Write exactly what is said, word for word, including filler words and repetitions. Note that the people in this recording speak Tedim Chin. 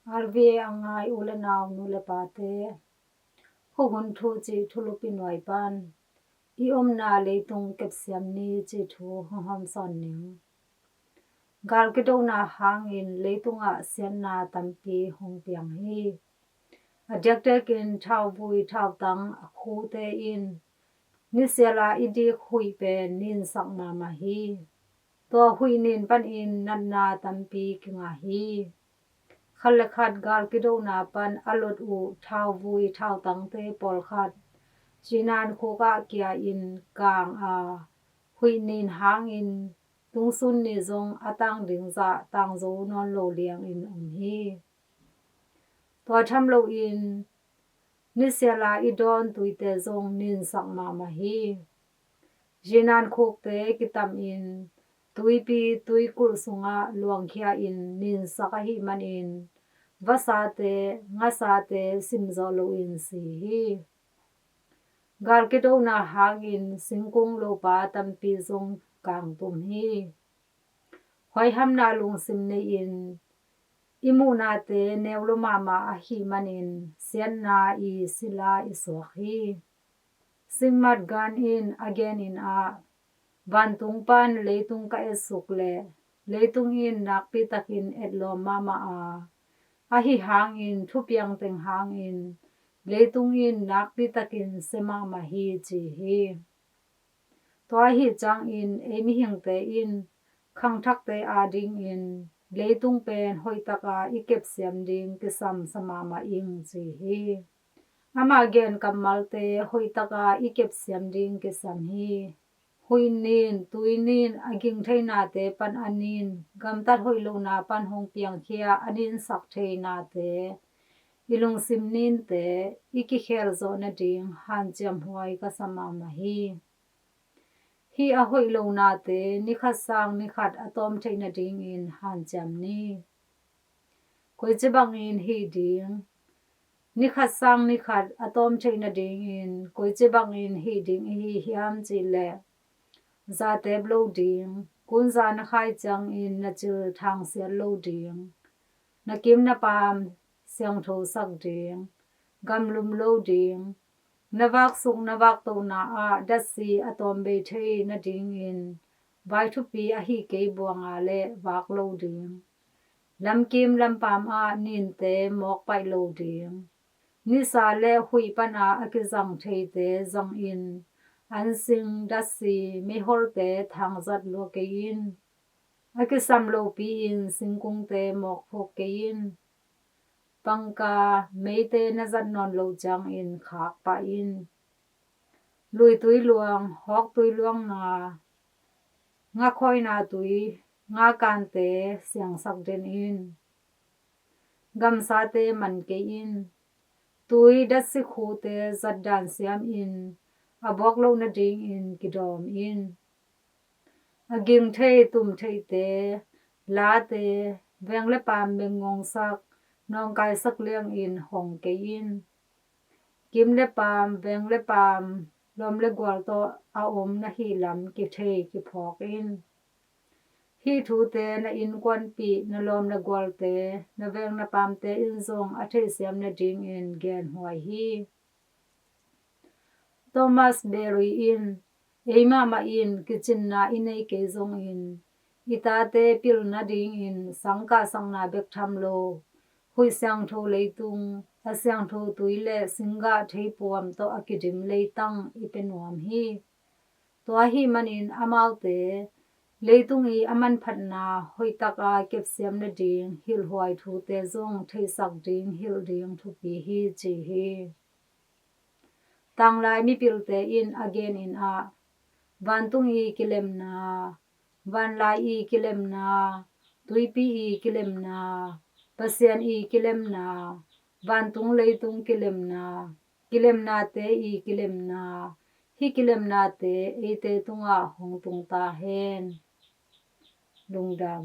R V A a ngai u le nau, nu le pate, Khuahun Thu cih thulupi nuai pan i omna leitung kepsiam ni cih thu hong hawmsawn ning. Gal kidohna hangin leitungah siatna tampi hong piang hi. A diakdiakin thauvui thautang a khute in nisiala i dik huih pen ninsak mahmah hi. Tua huih nin panin natna tampi kingah hi. Khat le khat gal kidohna pan a lot uh thauvui thautangte pawlkhat Jinan khukah kia-in kang a, huih nin hangin tungsun ni zong a tang ding zah tang zo nawn lo liangin om hi. Tua tham loin nisiala i dawn tuite zong ninsak mahmah hi. Jinan khukte kitamin tuipi tuikulh sungah luangkhia-in ninsak ahih manin vasate, ngasate simzawh loin si hi. Gal kidohna hangin singkung lopa tampi zong kangtum hi. Huaihamna lungsim nei-in i muhnate neu lo mahmah ahih manin siatna i sila i suak hi. Sikmat Gan in a genin ah, vantung pan leitung ka etsuk leh leitung in nakpitakin etlawm mahmah a, ahi hangin thupiang teng hangin leitung in nakpitakin sia mahmah hi, ci hi. Tua ahi ciangin ei mihingte in khangthakte adingin leitung pen hoihtaka i kepsiam ding kisam sa mahmah ing, ci hi. Ama gen kammalte hoihtaka i kepsiam ding kisam hi. Huih nin, tui nin, a ging theinate pan a nin, gamtat hoih lohna pan hong piangkhia a ninsak theinate, i lungsim ninte i kikhel zawh nading hanciam huai ka sa mahmah hi. Hih a hoih lonate nikhat sang nikhat a tawm theih nadingin hanciam ni. Koici bangin hih ding? Nikhat sang nikhat a tawm theih nadingin koici bangin hih ding i hi hiam cihleh, zatep lo ding, kunza na khai ciangin na cil thangsiat lo ding, na kim na paam siangthosak ding, gamlum lo ding, na vaksuk na vaktohna ah datsi a tawmbei thei nadingin vai thupi ahi kei buanga le vak lo ding, lamkim lampaam ah ninte mawk paih lo ding, nisa le huih pana a kizang theite zangin ansing, datsi, meiholte thangzat lua kei in. A kisam lopi-in singkungte mawkphuk kei in. Pangka, meite na zat nawn loh ciangin khak pah in. Luitui luang, hawktui luang na, ngakhawina tui, ngakante siangsak den in. Gamsate man kei in. Tui datsi khute zatdan siamin a buak loh nadingin kidawm in. A ging thei tum theite, late, veng le paam bengngongsak, nawngkaisak liangin hong kei in. Kim le paam, veng le paam, lawm le gual tawh a om na hih lam kithei kiphawk in. Hih thute na innkuanpih, na lawm na gualte, na veng na paamte in zong a theihsiam nadingin genhuai hi. Thomas Berry in, ei mahmah in kicinna i nei kei zongin i tate pil nadingin sangkahsakna bek tham lo, huih siangtho leitung, a siangtho tui le singgah theipuam tawh a kidim leitang i pia nuam hi. Tua ahih manin amaute leitung i a manphatna hoihtaka kepsiam nading hilhhuai thute zong theihsak ding hilh ding thupi hi, ci hi. Tanglai mipilte in a genin ah, vantung i kilemna, vanlai i kilemna, tuipi i kilemna, Pasian i kilemna, vantung leitung kilemna, kilemnate i kilemna, hih kilemnate eite tungah hong tung ta hen. Lungdam.